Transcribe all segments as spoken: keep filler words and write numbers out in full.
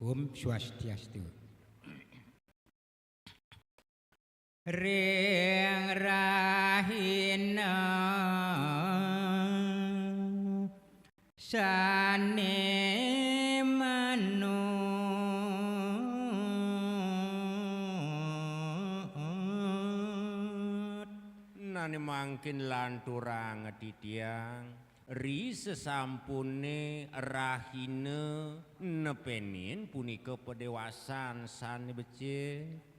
Om Swastiastu. Ring rahina sané manut. Nané mangkin lanturang titiang, ri sesampuné rahina nepenin punika padéwasan sané becik.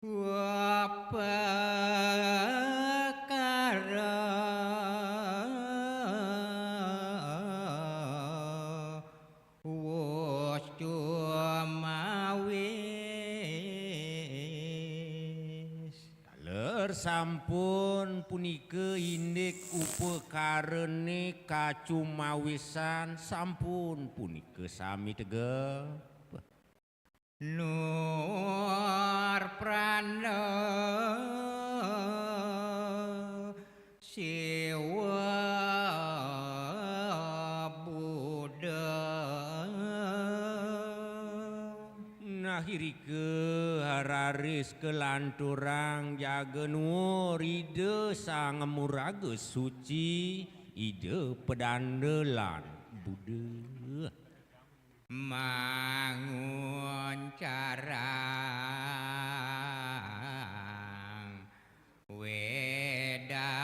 Upakara wus cumawis. Taler sampun punika indik upakarané kacumawisan, sampun punika sami tegep. Nur pranda Siwa Buddha. Nah, irika raris kalanturang jaga nuwur Ida Sang Maraga Suci, Ida Pedanda lan Buddha. Manguncarang Wedastuti.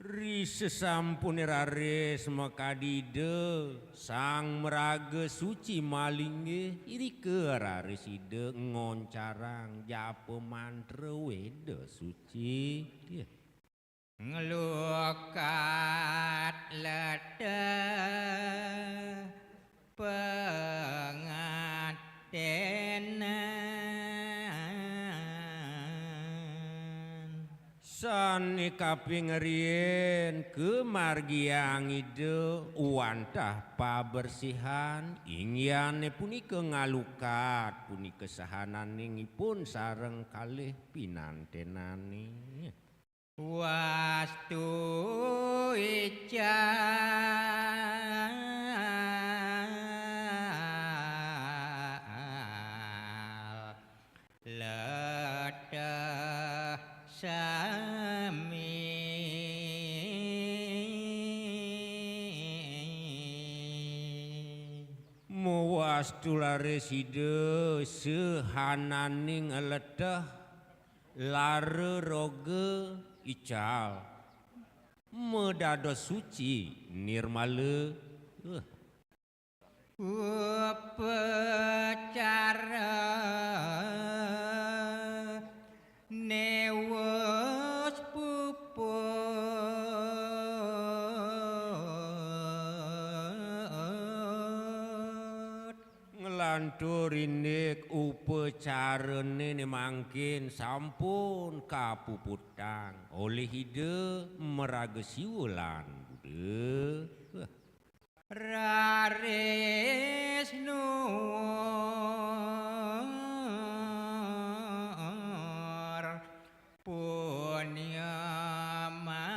Ri sesampuné raris makadi Ida Sang Maraga Suci malinggih, irika raris Ida ngoncarang japa mantra Weda Suci. Nglukat leteh pangantenan. Sané kaping riin kamargiang Ida wantah pabersihan, inggihané punika ngalukat, punika sahananing ipun sareng kalih pinantenané. Wastu ical leteh sami. Mawastu raris Ida sahananing leteh lara roga ical, madados suci nirmala. Upacara newus puput. Nglantur indik upacarané né mangkin sampun kapuputang olih Ida maraga Siwa lan Buddha. Raris nuwur punia mangkin.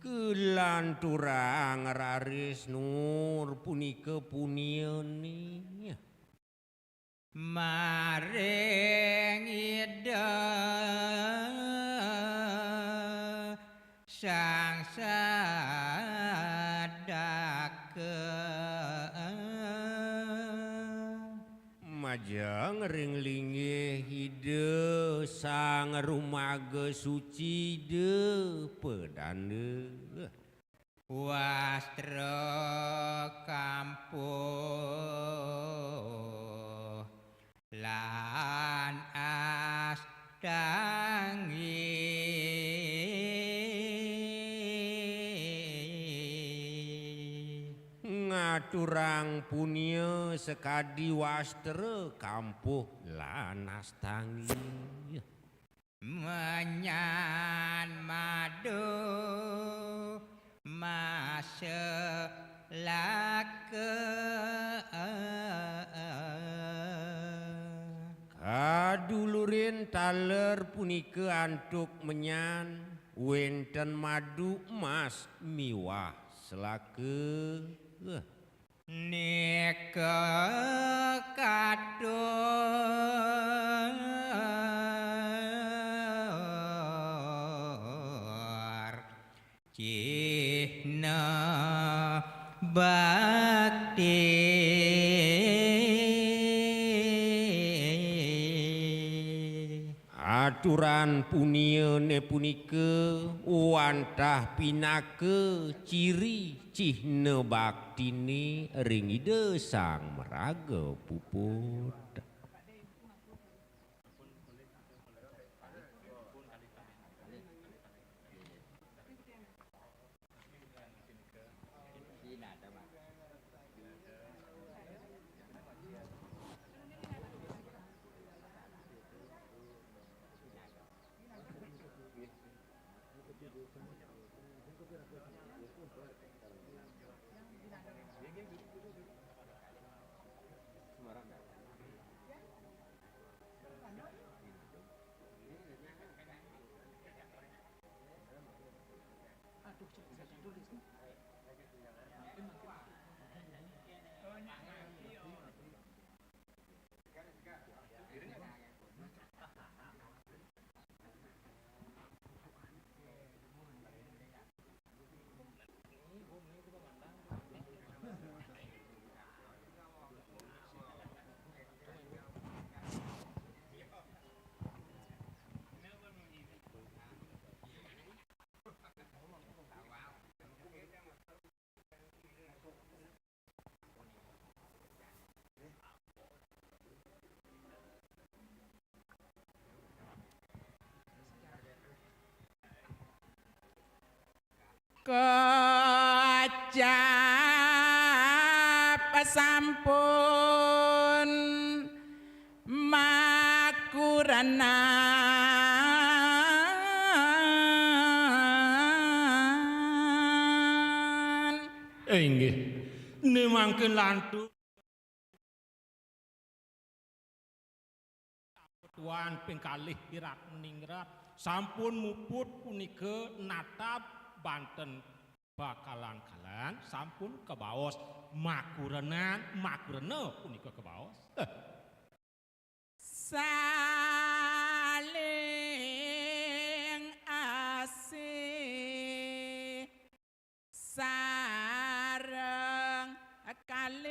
Kalanturang raris nuwur punika puniané. Maring Ida Sang Sadaka. Majeng ring linggih Ida Sang Rumaga Suci Ida Pedanda. Wastra kampuh lan astanggi. Aturang punia sakadi wastra kampuh lan astangi. Menyan madu maselaka. Kadulurin taler punika antuk menyan, wénten madu emas miwah selaka. Nika katur cihna bakti. Aturan puniané punika wantah pinaka ciri cihna baktiné ring Ida Sang Maraga Puput. Kocap sampun makurenan. Inggih, né mangkin lantur. Tuan ping kalih I Ratningrat sampun muput punika natap banten bakalan-kalan sampun kabaos makurenan, makurena punika kabaos. Saling asih sareng kalih.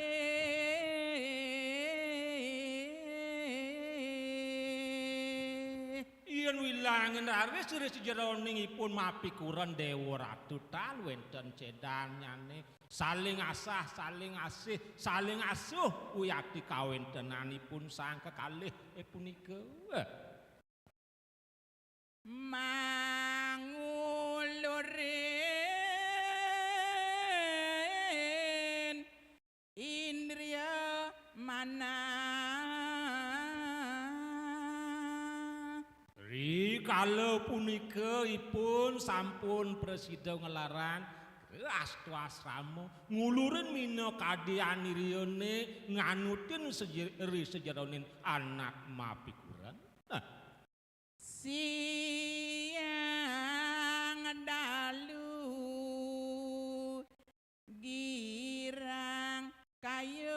Yén wilangin raris ri sajeroning ipun mapikuren Déwa Ratu tan wénten cédannyané. Saling asah, saling asih, saling asuh uyati kawéntenanipun sang kekalih, eh, punika. Mangulurin indria manah. Rikala punika ipun sampun prasida nglarang astu asrama, ngulurin minakadi indriané nganutin seje-, ri sajeroning anak mapikuren. Nah. Siang dalu girang kayun.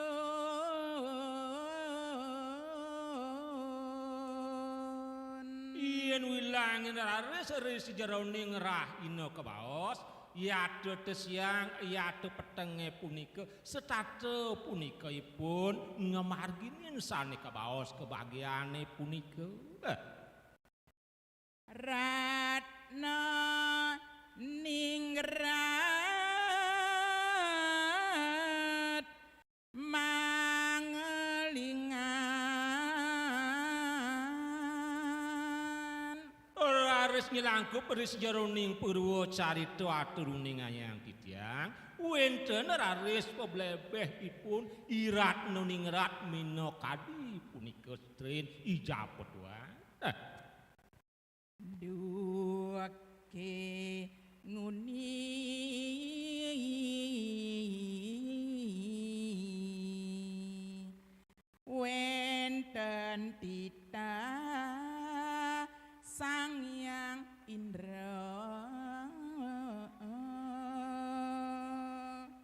Yén wilangin raris ri sajeroning rahina kabaos, yata tesiang, yata petengé punika, setata punika ipun ngamarginin sané kabaos kabagiané punika. Ratna ningrat mangelingan. Raris Nyelangkup ring sajeroning purwa carita aturuning ayang titiang, wénten raris pablebehipun I Ratna Ningrat minakadi punika strin I Japatuan. Duké nguni wénten titah Sang Hyang Indra.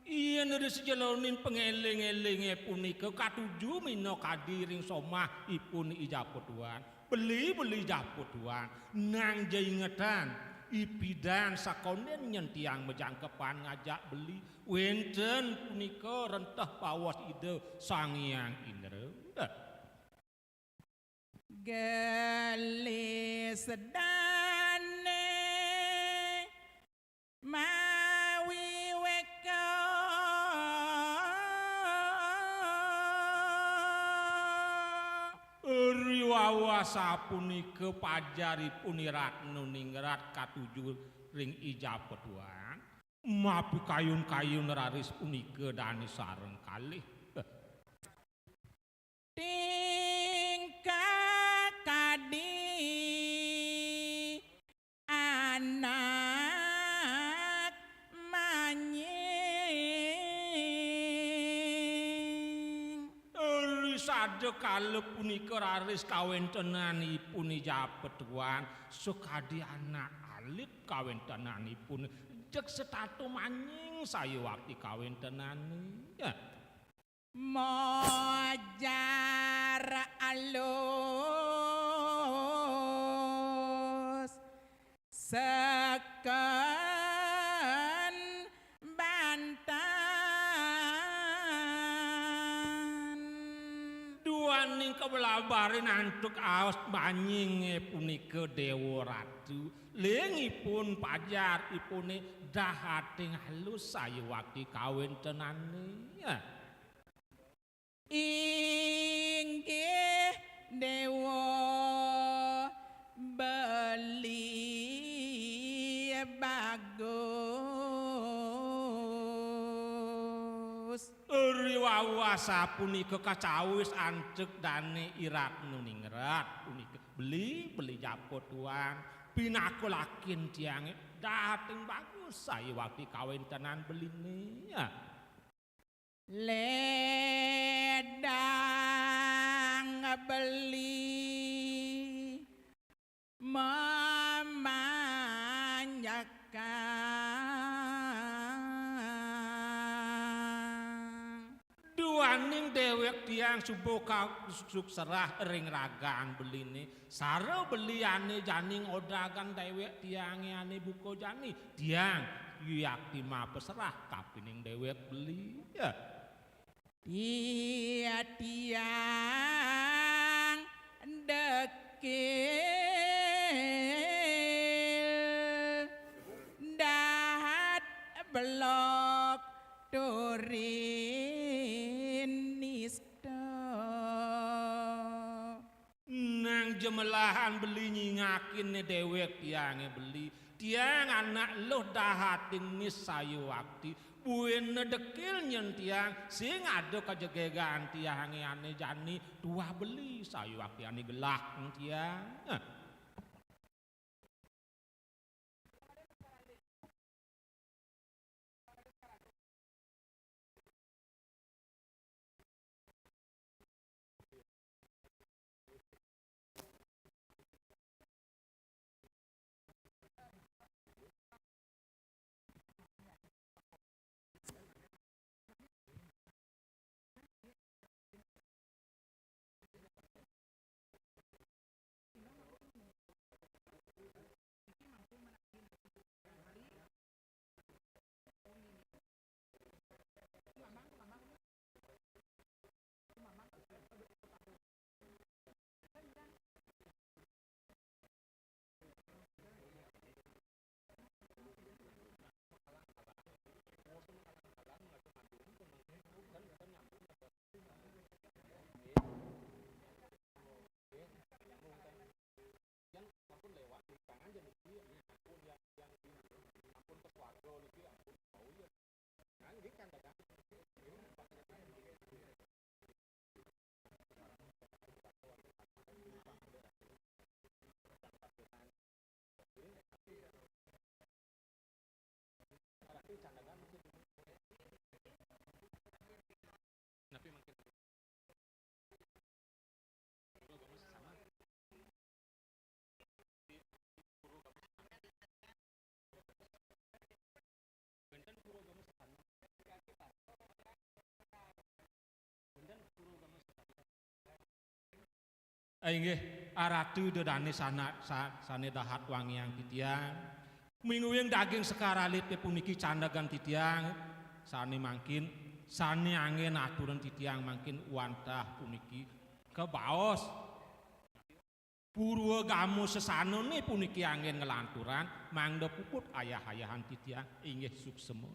Yén ring sajeroning pangéling-élingé punika katuju minakadi ring somahipun I Japatuan, beli-beli Japatuan, nang ja ingetang, ipidan sakondén nyén tiang majangkepan ngajak beli, wénten punika renteh pawos Ida Sang Hyang Indra. Gelis dané mawi wéka. Riwau asapunika pajaripun I Ratna Ningrat katuju ring I Japatuan, mapikayun-kayun raris punika dané sareng kalih. Tingkah kadi anak manying. Risada kala punika raris kawéntenanipun I Japatuan sakadi anak alit kawéntenanipun, jeg setata manying sayuwakti kawéntenané. Mojar alus seken bantan. Duaning kablabarin antuk aos manyingé punika Déwa Ratu, lingipun pajaripuné dahating alus sayuwakti kawéntenané. Inggih Déwa Beli Bagus. Riwau asapunika kacawis antuk dané I Ratna Ningrat punika beli, beli Japatuan, pinaka lakin tiangé dahating bagus sayuwakti kawéntenan beliné. Ledang beli mamanjakang. Duaning déwék tiang suba ka-, sukserah ring ragan beliné, sara beli ané jani ngodagang déwék tiangé ané buka jani. Tiang yuyakti mapaserah kapining déwék beli. Ya. Tiang dekil dahat belog turin nista. Nang jemelahan beli nyingakin né déwék tiangé beli. Tiang anak luh dahating nis sayuwakti. Buina dekil nyén tiang, sing ada kajegegan tiangé ané jani tuah beli sayuwakti ané gelah tiang. Eh, inggih, Ratu Ida Dané sana-, sa-, sané dahat wangiang titiang. Mingguing daging sekar alit puniki candegan titiang, sané mangkin, sané anggén aturan titiang mangkin wantah puniki kabaos. Purwa gama sesanané puniki anggén nglanturang, mangda puput ayah-ayahan titiang, inggih suksema.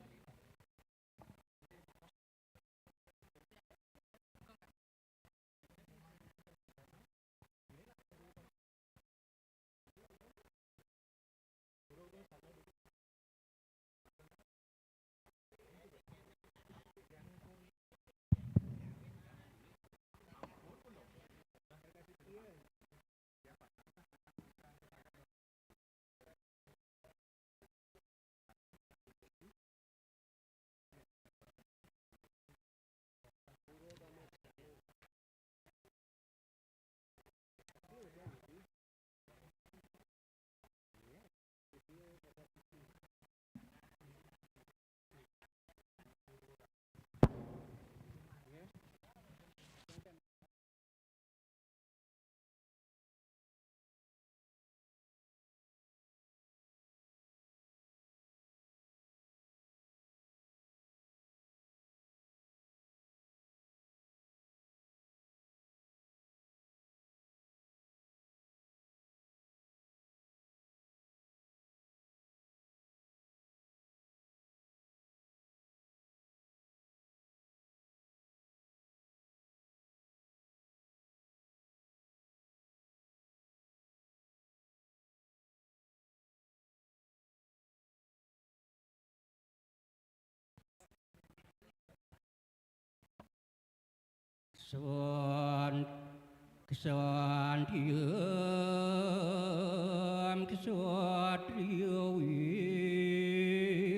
Ksan-, ksandhiyam ksatri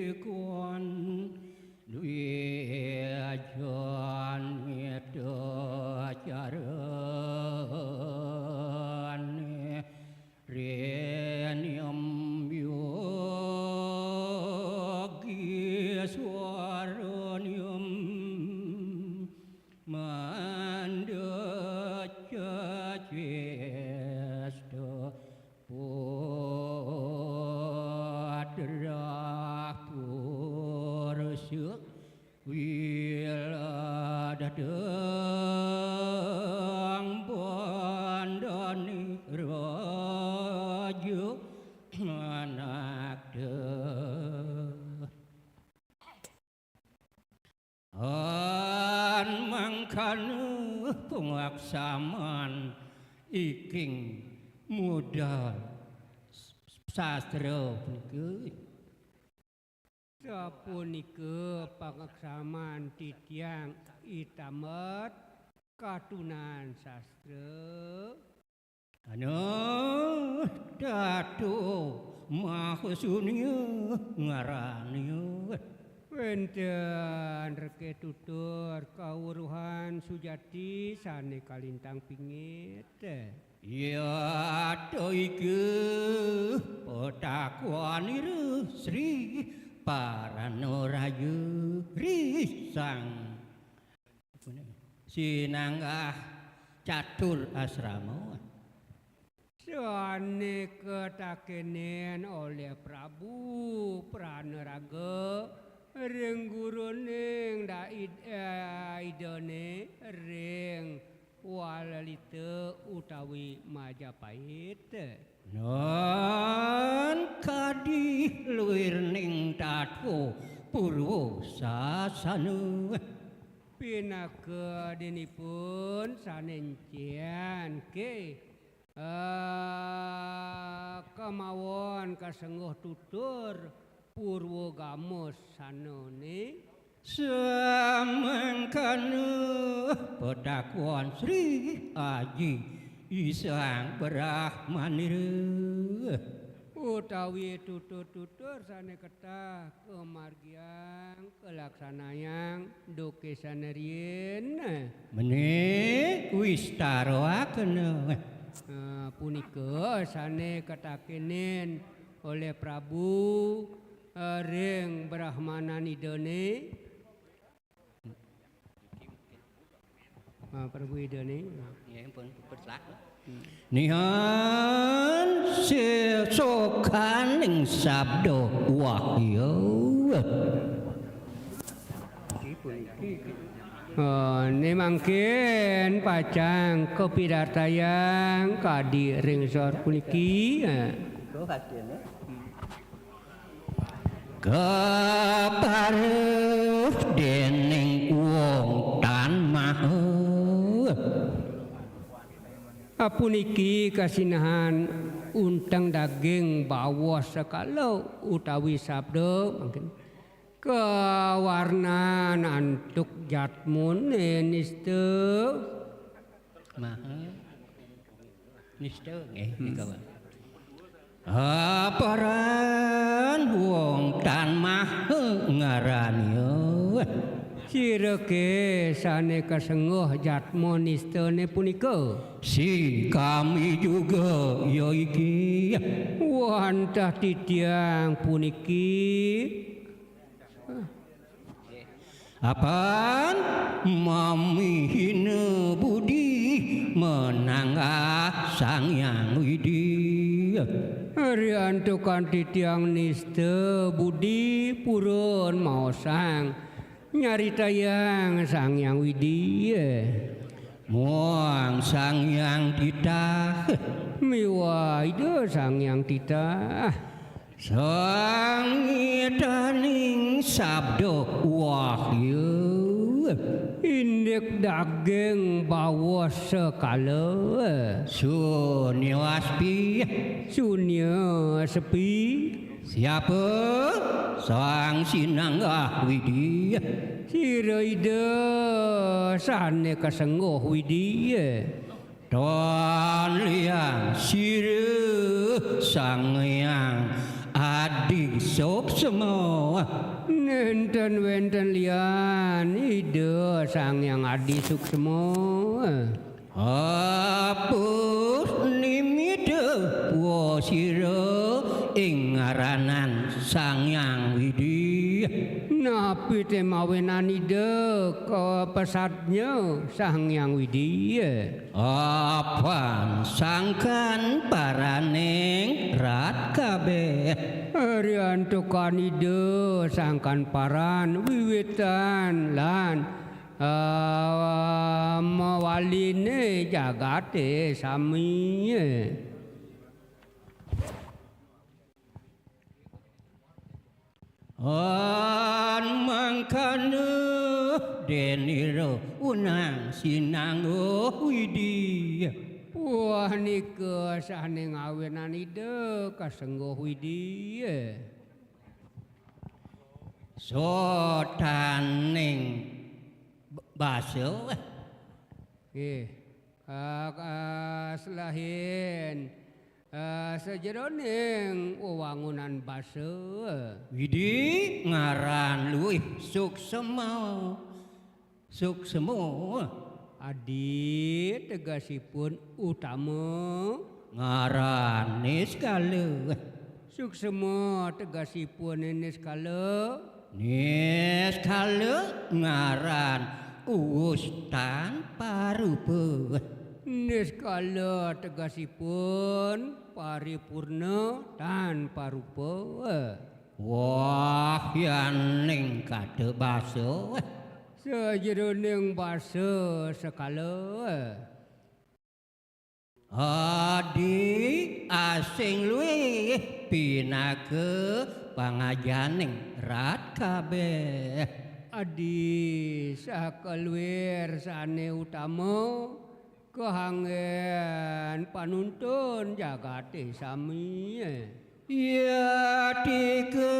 wikon wijan mita carane. Renyam yogiswaranyam mandacacesta putrah purusa wiladang bandane raja manakta. An mangkana pangaksaman iking modal sastra punika. Sapunika pangaksaman titiang I Tambet katunan sastra. Anu Datuk Mahasunia ngarane. Wenten reke tutur kawruhan sujati sane kalintang pingit. Yata iki patakuanira Sri Paranoraja ri Sang Sinanggah Catur Asrama. Sane katakenen olih Prabu Pranaraga ring guruning daid-, eh, idane ring Walalita utawi Majapahit. Nan kadi luirning tatwa purwa sasana. Pinaka dinipun sane encen ke, eh, kemawon kasengguh tutur purwa gama sanane. Samangkana patakon Sri Aji Isang Brahmanira. Utawi tutur-tutur sane ketah kamargiang, kalaksanayang, duke sane riin. Menika wistarawakena. Eh, punika sane katakenen olih Prabu, eh, ring Brahmanan Idane. Ah, Prabu Ida ni. Nggih, pun pepet lah. Nihan sesokaning sabda wahyu. Ah, ne mangkin pacang kapidartayang kadi ring sor puniki. Ah. Kaparuh dening wong tan maha. Apuniki kasinahan unteng daging bawa sekala utawi sabda mangkin kawarnan antuk jatmone nista. Maha. Nista nggih nika. Aparan wong tan maha ngarania. Sira ke sane kasengguh jatma nistane punika. Si kami juga ya iki. Wantah titiang puniki. Apan mamihina budi menanggah Sang Hyang Widi. Riantukan titiang nista budi purun maosang nyaritayang Sang Hyang Widi. Muang Sang Hyang Titah. Miwah Ida Sang Hyang Titah. Sangitaning sabda wahyu. Indik daging bawa sekala. Sunya aspi. Sunya sepi. Siapa? Sang Sinanggah Widi. Sira Ida sane kasengguh Widi. Tan liang sira Sang Hyang Adi Suksma. Nenten wenten lian Ida Sang Hyang Adi Suksma. Apus nimita wa sira ing ngaranan Sang Hyang Widi. Napi te mawinan Ida kapesadnya Sang Hyang Widi. Apan sangkan paraning rat kabeh. Riantukan Ida sangkan paran wiwitan lan ah, mawaline jagate sami. An mangkana denira unang sinangguh Widi. Wah nika sane ngawinan Ida kasengguh Widi. Sotaning basa. Nggih. Ah, ah, selahin ah, sajeroning wewangunan basa. Widi ngaran luwih suksema. Suksema. Adi tegasipun utama. Ngaran niskala. Suksema tegasipun niskala. Niskala ngaran uwus tan parupa. Niskala tegasipun paripurna tan parupa. Wahyaning kada basa. Sajeroning basa sekala. Adi asing luwih pinaka pangajaning rat kabeh. Adi saha kaluir sane utama kahanggen panuntun jagate sami. Yatika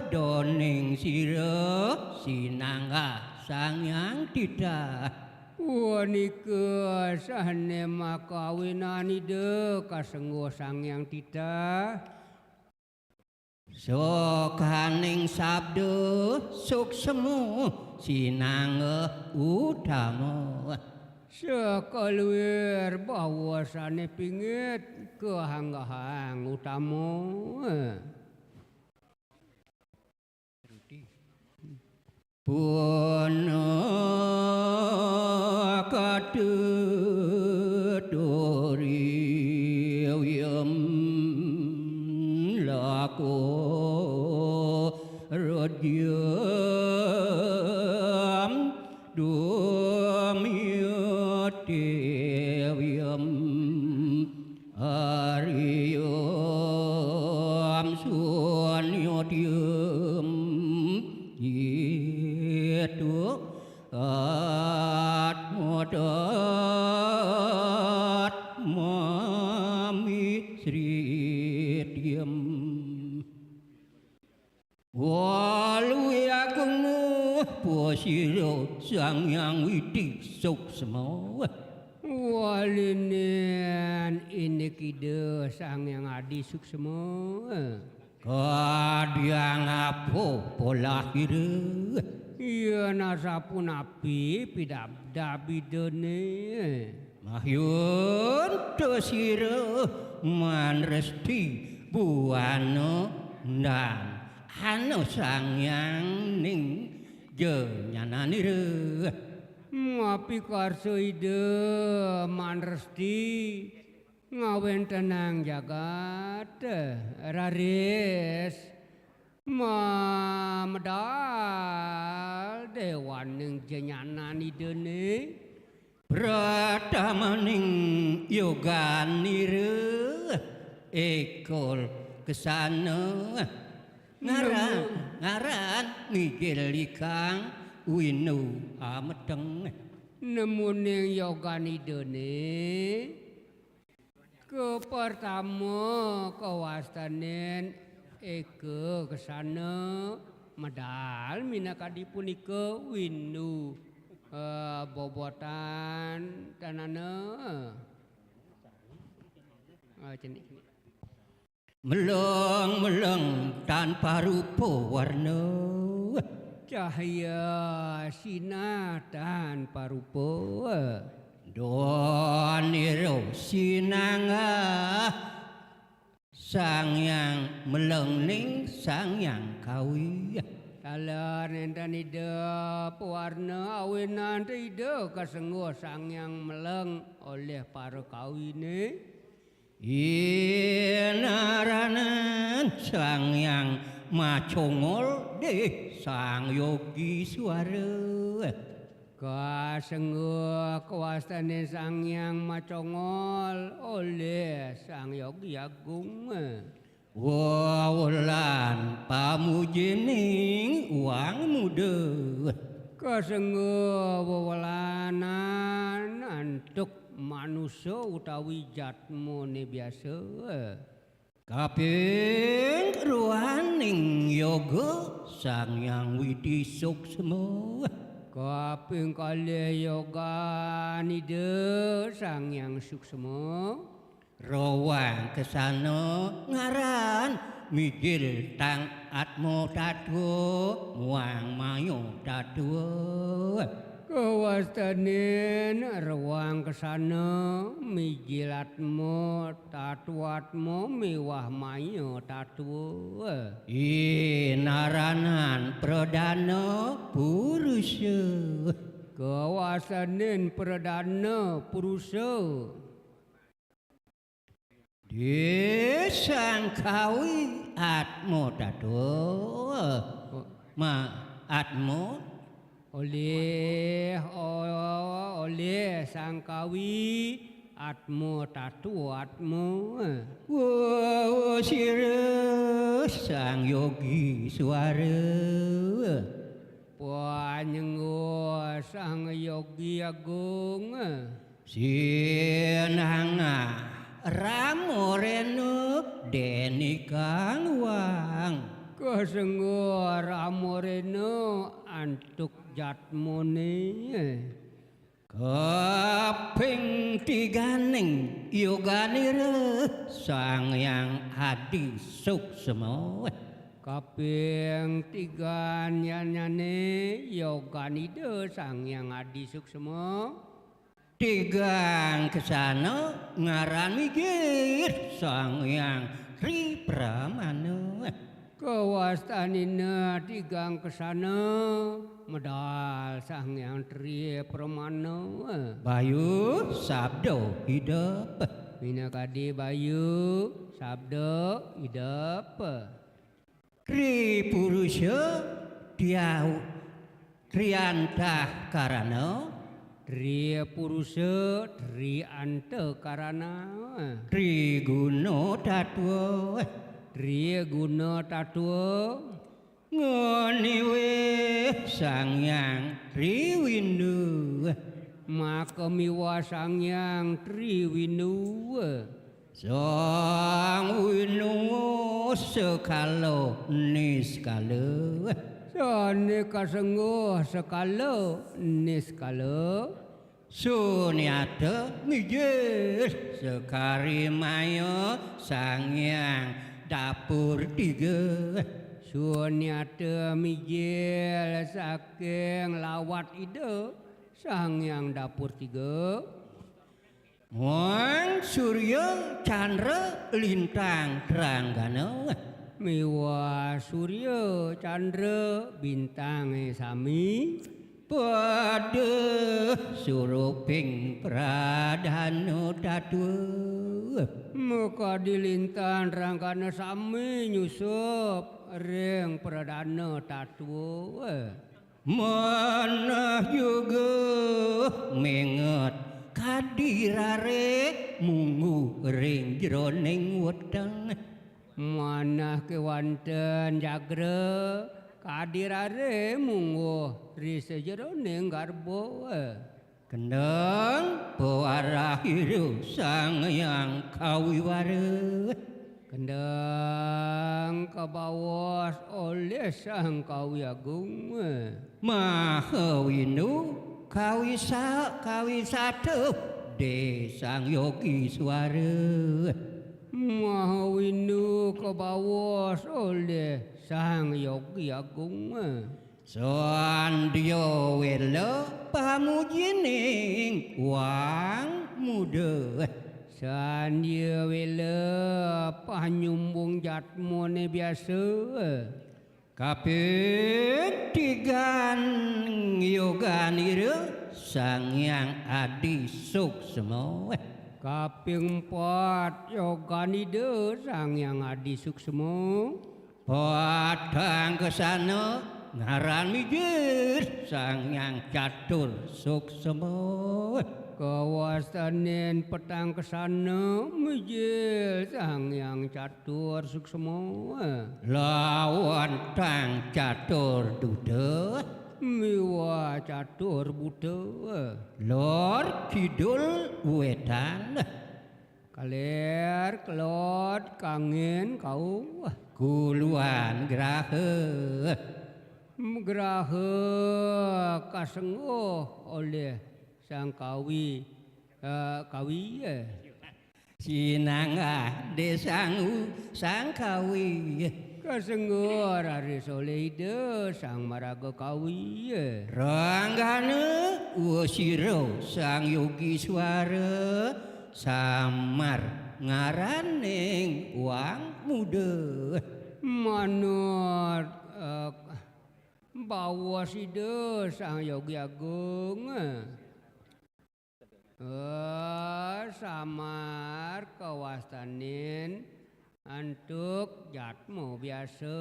doning sira sinanggah Sang Hyang Titah. Punika sahne makawinan Ida kasengguh Sang Hyang Titah. Sokaning sabda suksma sinanggah utama. Sakaluir bahwa sane pingit kahanggahang utama. Katetoriwiyam lako rodyam dumyatewiyam ariyam sunyodyam itu atmodat mamisrityam. Waluyagung posiro Sang Hyang Widi Suksma. Walinen indik Ida Sang Hyang Adi Suksma. Kadyang apa polahira? Yen asapunapi pidabdab Idane? Mahyun tusira manresti buana ndang ana Sang Hyang ning jenyananira. Mapikarsa Ida manresti ngawentenang jagat, raris mamedal dewaning jenyanan Idane. Pratamaning yoganira eka kesana. Ngaran, ngaran mijil ikang winu ameteng. Nemuning yogan Idane. Kapertama kawastanin eka kesana medal minakadi punika winu, eh, bobotan tanana. Ah, cenik. Meleng-meleng tanpa rupa warna. Cahya sinah tanpa rupa. Doniro sinanggah Sang Hyang Meleng ning Sang Hyang Kawi. Taler nenten Ida pewarna awinan Ida kasengguh Sang Hyang Meleng olih para kawine. Inaranan Sang Hyang Macongol dih Sang Yogi Suara. Kasengguh kawastane Sang Hyang Macongol olih Sang Yogi Agung. Wewelan pamujining wang muda. Kasengguh wewelanan antuk manusa utawi jatmane biasa. Kaping ruaning yoga Sang Hyang Widi Suksma. Kaping kalih yogan Ida Sang Hyang Suksma. Roang kesana ngaran mijil tang atma tatwa muang maya tatwa. Kawastanin roang kesana mijil atma tatwatma miwah maya tatwa. Inaranan pradana purusa. Kawastanin pradana purusa. Di Sang Kawi atma tatwa. Ma atma. Olih, o-, olih Sang Kawi atma tatwa atma. Wa sira Sang Yogi Suara. Panyengguh Sang Yogi Agung. Sinangah Rama Rena denikang wang. Kasengguh Rama Rena antuk jatmane. Kaping tiganing yoganira Sang Hyang Adi Suksma. Kaping tigan yanyane yogan Ida Sang Hyang Adi Suksma. Tigang kesana ngaran mijil Sang Hyang Tri Pramana. Kawastanina tigang kesana, medal Sang Hyang Tri Pramana. Bayu sabda idep. Minakadi bayu sabda idep. Tri purusa diau triantah karana. Tri purusa, tri anta karana. Tri guna tatwa. Tri guna tatwa. Nganiwih Sang Hyang Tri Windu. Maka miwah Sang Hyang Tri Windu. Sang Windu sekala niskala. Sane kasengguh sekala niskala. Sunyata mijil sekari maya Sang Hyang Dapur Tiga. Sunyata mijil saking lawat Ida Sang Hyang Dapur Tiga. Muang surya candra lintang tranggana. Miwah surya candra bintange sami. Pada suruping pradana tatwa. Makadi lintang tranggana sami nyusup ring pradana tatwa. Manah juga menget kadi rare munggu ring jeroning weteng. Manah kewanten jagra kadi rare munggu ri sajeroning garba. Kendeng pawarahira Sang Hyang Kawiwara. Kendeng kabaos olih Sang Kawi Agung. Maha Windu kawisa kawisata de Sang Yogi Suara. Maha Windu kabaos olih Sang Yogi Agung. Sandia wela pamujining wang muda. Sandia wela panyumbung jatmane biasa. Kaping tigan yoganira Sang Hyang Adi Suksma. Kaping empat yoganida Sang Hyang Adi Suksma. Patang kesana ngaran mijil Sang Hyang Catur Suksma. Kawastanin petang kesana mijil Sang Hyang Catur Suksma. Lawan tang catur duta. Miwah catur buta. Lor kidul wetan. Kaler, kelod, kangin, kauh. Kuluan graha. Graha kasengguh olih Sang Kawi, eh, Kawi, eh. Sinanggah de Sang U-, Sang Kawi. Kasengguh raris olih Ida Sang Maraga Kawi, eh. Ranggana wasira Sang Yogi Suara. Samar ngaraning wang muda. Manut, eh, baos Ida Sang Yogi Agung. Eh, samar kawastanin antuk jatma biasa.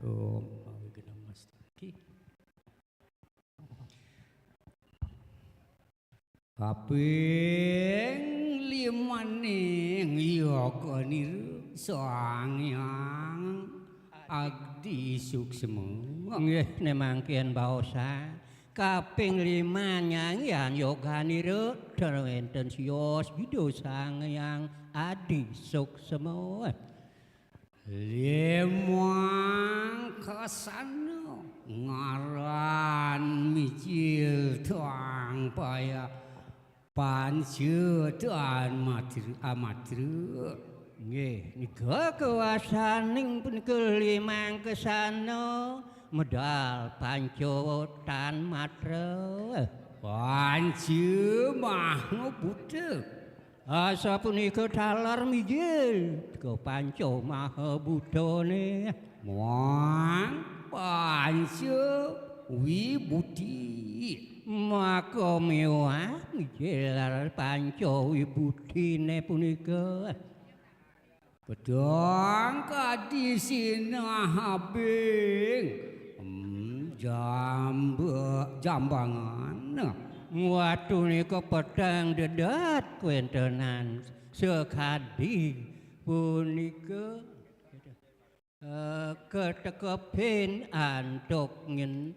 Om Awignamastaki. Kaping limaning yoganira Sang Hyang Adi Suksma. Nggih, ne mangkin baosan. Kaping lima nyanggihan yoganira ten wenten sios Ida Sang Hyang Adi Suksma. Limang kasana ngaran mijil tang paya panca tan matra amatra. Nggih, nika kawasaning punika limang kasana medal panca tan matra. Panca maha buta. Asapunika taler mijil ka panca maha butane. Muang panca wibuti. Maka miwah mijil panca wibutine punika. Pedang kadi sinah abing. Hmm, jamba-, jambangan. Watu nika peteng dedet kuentenan sakadi punika, eh, ketekepin antuk nyen,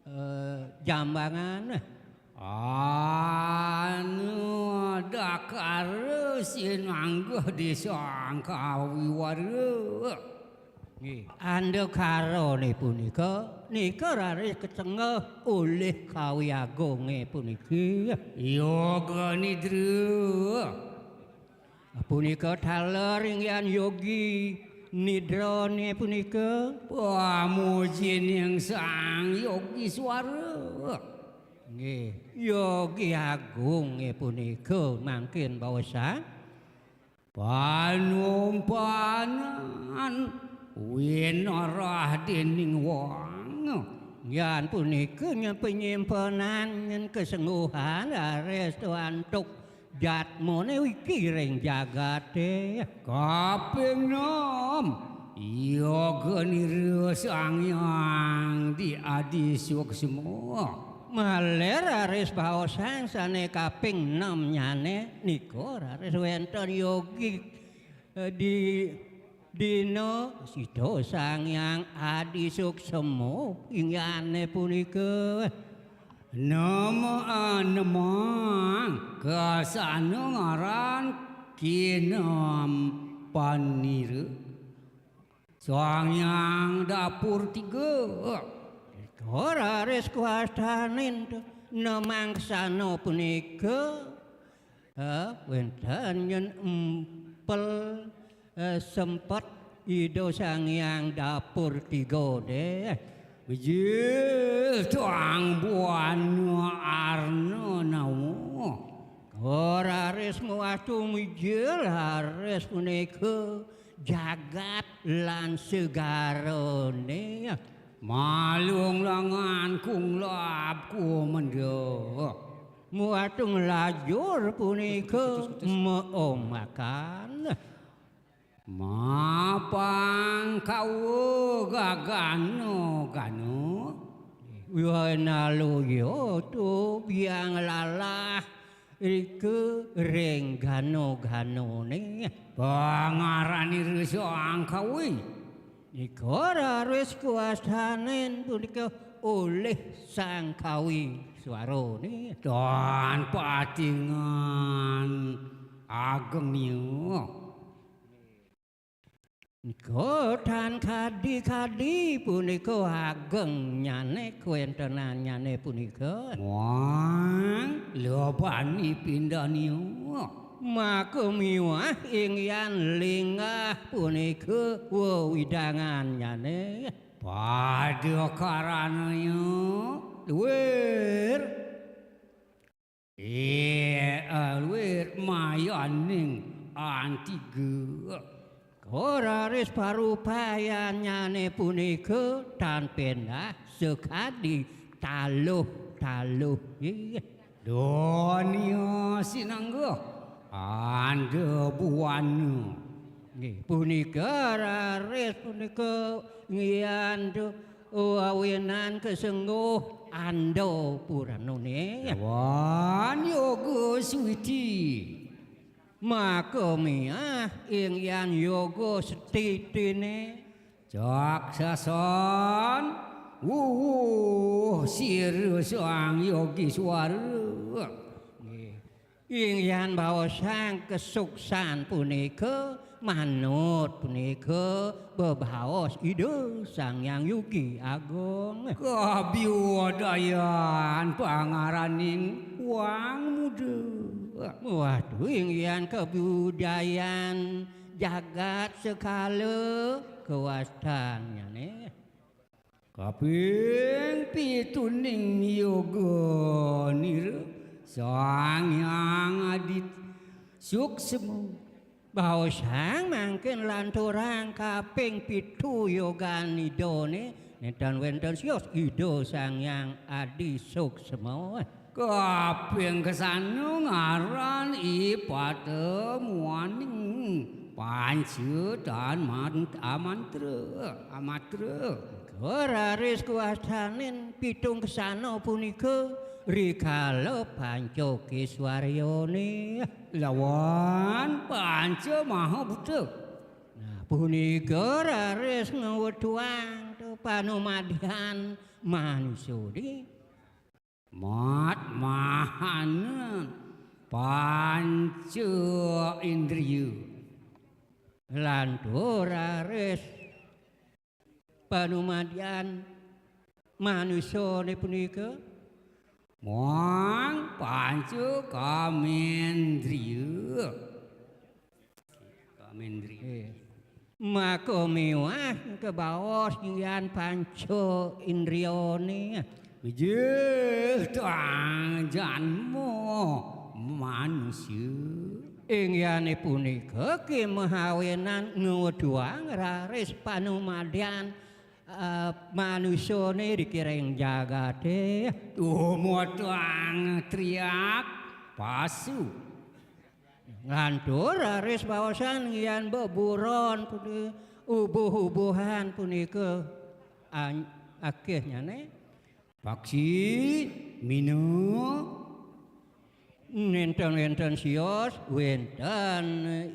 eh, jambangan. Anu dakara sinanggeh di Sangkawi wara. Nggih, andakarane punika, nika raris kacengeh olih kawi agunge puniki. Yoga nidra. Punika taler inggihan yogi nidrane punika. Pamujining Sang Yogi Swara. Nggih, yogi agunge punika mangkin baosan. Panumpanan winarah dening wong. Yan punika nyempenyimpenan nyen kesengguhan raris antuk jatmane wiki ring jagate. Kaping enem, yoga nira Sang Hyang di Adi Suksma. Malih raris baosan sane kaping enemnyane nika raris wenten yogi, eh, di dina sida Sang Hyang Adi Suksma inggane punika. Nama anemang kasana ngaran kinampanira. Sang Hyang Dapur Tiga. Nika raris kuastanin tu nemangsana punika, eh, wenten nyen empel, eh, sempet Ida Sang Hyang Dapur Tiga deh. Bijil tuang buana arna nawa. Raris muatu mijil raris punika jagat lan segarane. Malung langan kunglab kumendha. Muatu nglajur punika meomakan. Mapang kawa gagana-gana. Wanaluya tu biang lalah rika ring gana-ganane. Pangarane Sang Kawi. Nika raris kuastanin punika olih Sang Kawi swarane. Tan patingan ageng nia. Nika tan kadi-kadi punika agengnyane kawentenannyane punika. Muang lebani pindania. Maka miwah inggihan linggah punika wewidangannyane. Pada karanaya luir. Ih, luir mayaning antiga. Raris parupayannyane punika tan pendah sakadi taluh-taluh. Ih. Donya sinanggeh anda buana. Nggih, punika raris punika ngian tu wawinan kesengguh anda puranane. Wan yoga suwiti. Maka miah inggihan yoga setitine. Cak sason Wuh, sira Sang Yogiswara. Nggih. Inggihan baosang kesuksan punika manut punika bebaos Ida Sang Hyang Yogi Agung. Kabiudayan pangaraning wang muda. Waduh, inggihan kabiudayan jagat sekala kawastannyane. Kaping pituning yoga nira Sang Hyang Adit Suksma. Baosang mangkin lanturang kaping pitu yogan idane nenten wenten sios Ida Sang Hyang Adi Suksma. Kaping kesana ngaran i patemuaning panca tan man-, amantra, amatra. Raris kuastanin pitung kesana punika rikala panca kiswaryane lawan panca mahabuta. Nah, punika raris ngwetuang tu panumadian manusudi. Mat mahanan panca indriya. Lantur raris panumadian manusane punika. Muang panca kamendriya. Kamendriya. Nggih. Maka miwah kebaos inggihan panca indriyane. Mijil tang janma manusia. Inggihane punika kimahawenan ngweduang raris panumadian, eh, manusane dikiring jagate. Tumutang triak pasu. Ngantur raris baosan ngian beburon puni-, ubuh-ubuhan punika an-, akehnyane. Paksi mina nenten-nenten sios, wenten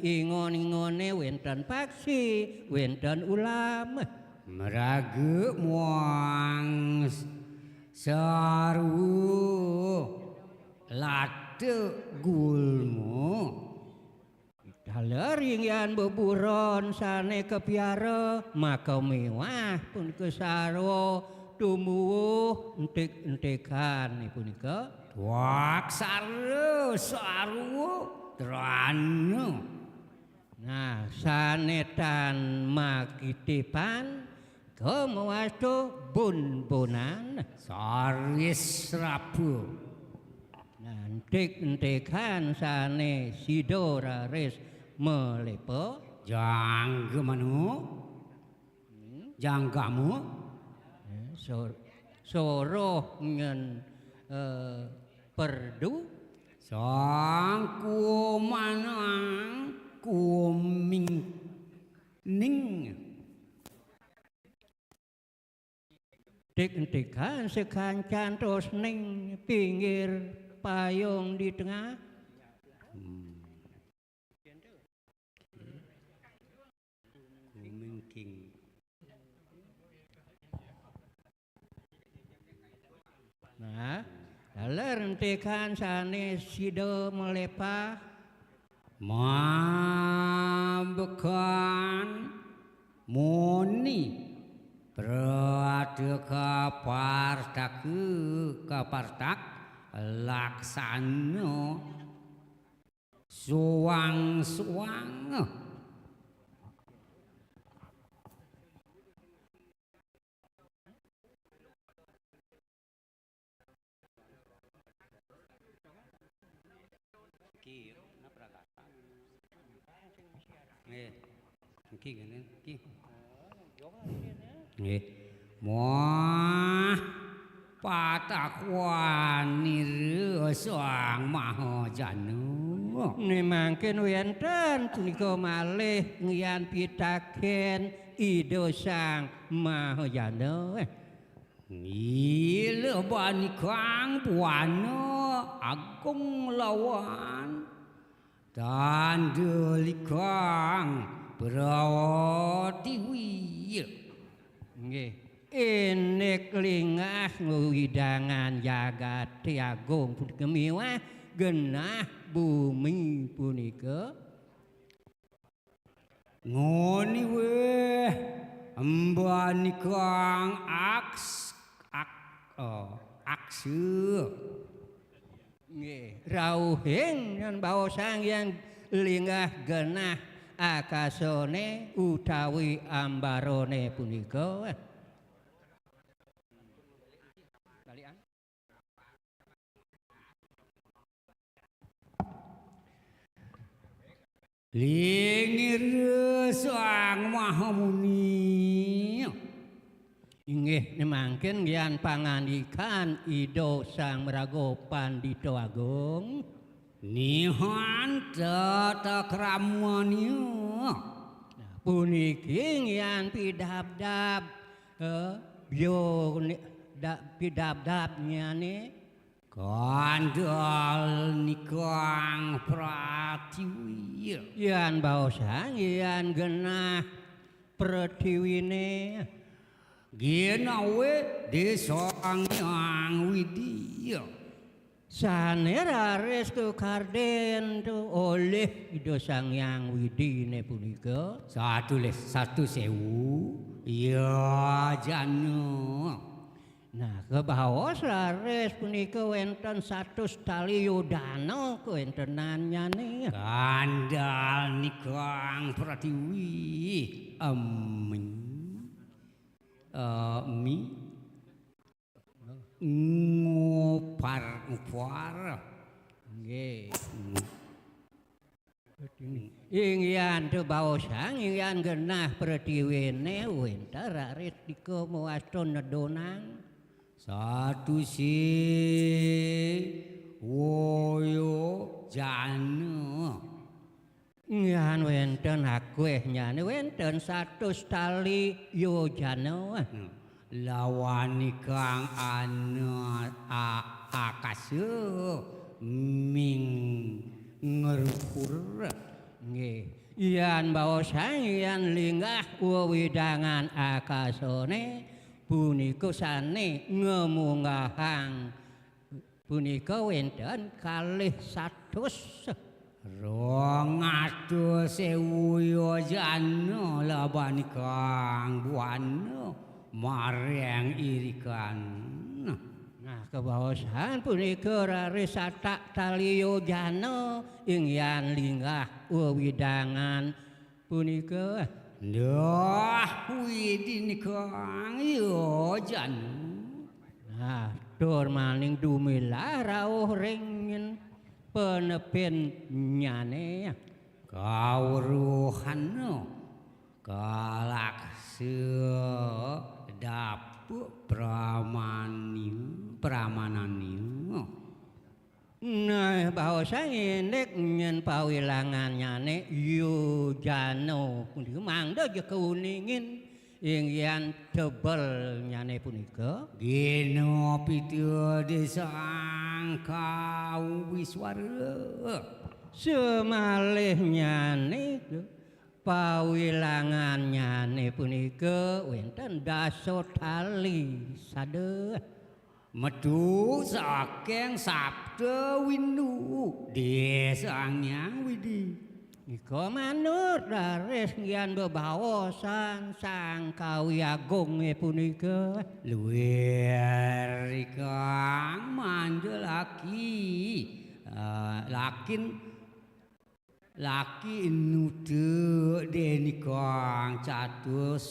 ingon-ingone, wenten paksi, wenten ulam. Meraga muang s-, sarwa lata gulma. Taler inggihan beburon sane kapiara, maka miwah punika sarwa tumuwuh entik-entikan punika. Waksara sarwa trana. Nah, sane tan makitipan, kamawastu bun-bunan. Saris rabu. Nah, entik-entikan sane sida raris melepa. Jangga manu. Hmm. Janggamu. Eh, sor-, soroh ngen, eh, perdu. Sang kumanang kuming ning. Tik-tikan sekancan tos ning pinggir payung di tengah. Hmm. Kumingking. Nah, taler entikan sane sida melepa. Mambekan muni prateka partaka kapartak laksana suang-suang. Nggih. Niki ngene, niki. Nggih. Wah, patakuanira Sang Mahajana. Ne mangkin wenten punika malih ngian pitaken Ida Sang Mahajana. Ngilebanikang buana agung lawan tandalikang Pratiwi. Nggih. Indik linggah wewidangan jagaté agung punika miwah genah bumi punika. Ngoni wéh, embanikang aks-, ak-, oh, aksa. Nggih, rauhing nyan baosang yang linggah genah akasané utawi ambarané punika. Balikan. Linggih Sang Mahamuni. Inggih, mangkin yan pangandikan Ida Sang Maraga Pandita Agung. Nihan tatakramanya. Nah, puniki yan pidabdab, eh, byo ni-, da-, pidabdabnyane. Kandal nikang pratiwi. Yan baosang, yan genah pratiwine. Ginawe Ida Sang Hyang Widi. Sane raris kakarden tu olih Ida Sang Hyang Widine punika. Satu les, satu sewu. Ya, jana. Nah, kabaos raris punika wenten satus tali yodana kawentenannyane. Kandal nikang pratiwi, emi, emi, ngupar, ngupar. Nggih. Inggihan tu baosang, inggihan genah pratiwine, wenten raris tika mawasta nedonang. Satu si woyo jana. Inggihan wenten akwehnyane, wenten satus tali yojana. Hmm. Lawan ikang ana a-, akasa ming ngerukur. Nggih. Yan baosang, yan linggah wewidangan akasane punika sane ngamunggahang punika wenten kalih satus. Rong atus ewu yojana laban ikang buana mareng irikan. Nah, kabaosang punika raris satak tali yojana inggihan linggah wewidangan punika. Dah, Widin kang yojan. Nah, tur maning dumilah rauh ring panepinnyane. Kawruhan kalaksa dapuk pramani, pramanani. Nah, baosang indik nyen pawilangannyane yojana punika mangda ja kauningin inggihan tebelnyane punika. Gina pita desang kawiswara. Semalihnyane pawilangannyane punika wenten dasa tali sada. Metu saking Sabda Windu, Ida Sang Hyang Widi. Nika manut raris nggihan bebaosan Sang Kawi Agunge punika. Luir ikang manja laki, eh, lakin laki nutuk denikang catus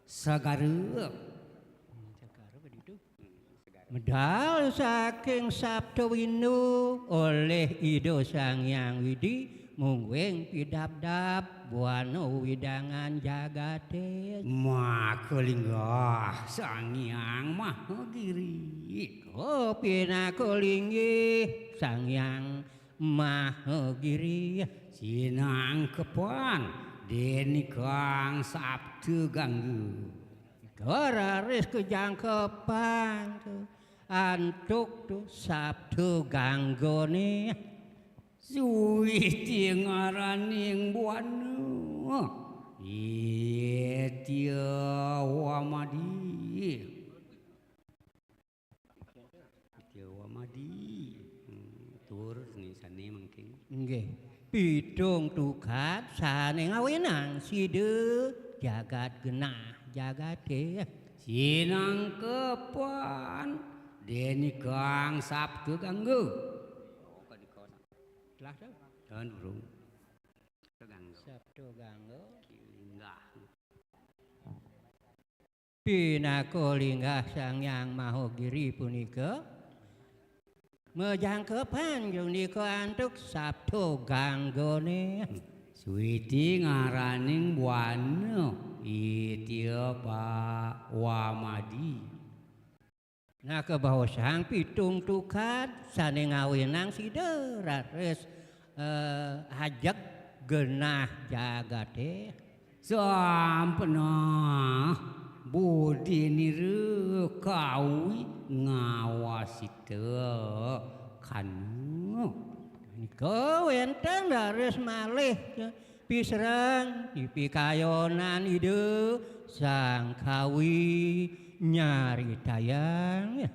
sagara. Medal saking Sabda Windu oleh Ida Sang Hyang Widi mungguing pidabdab buana widangan jagate. Maka linggah Sang Hyang Mahagiri. Oh, pinaka linggih Sang Hyang Mahagiri. Sinangkepan denikang Sabda Gangga. Nika raris kajangkepan tu antuk tu Sabda Ganggane. Suwiti ngaraning buana. Ih, Tya Wamadi. Tya Wamadi. Hmm, tur nih sané mangkin. Nggih. Pitung tukad sané ngawinang sida jagat genah jagaté. Sinangkepan déning Kang Sabda Gangga. Telah to? Tan urung. Sabda Gangga. Sabda Gangga. Linggah. Pinaka linggah Sang Hyang Mahagiri punika, majangkepan punika antuk Sabda Ganggané. Suwiti ngaraning buana Itya Pa Wamadi. Nah, kabaosang pitung tukad sané ngawinang sida raris, eh, ajeg genah jagaté. Sampunah budinira kawi ngawasita kana. Nika wénten raris malih pisreng pikayonan Ida Sang Kawi nyaritayang.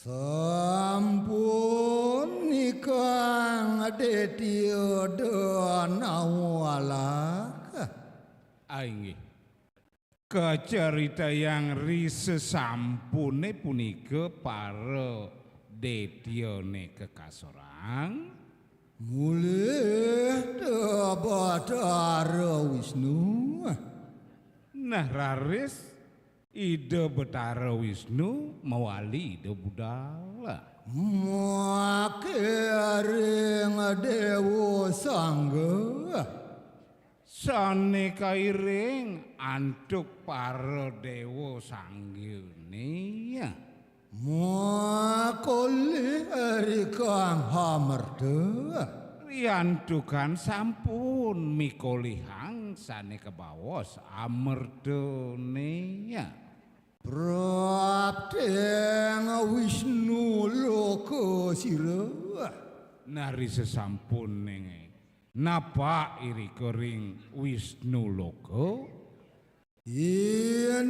Sampun nikang detya danawalak. Ah, inggih. Kacaritayang ri sesampuné punika para detyané kekasorang. Mulih ta Batara Wisnu. Nah, raris Ida Batara Wisnu mawali Ida budal. Makiring Déwa Sangga. Sané kairing antuk para déwa sanggané. Makolih ri Kang Amerta. Riantukan sampun mikolihang sané kabaos amertané. Prapting Wisnu Loka sira. Nah, ri sesampuné napak irika ring Wisnu Loka. Yén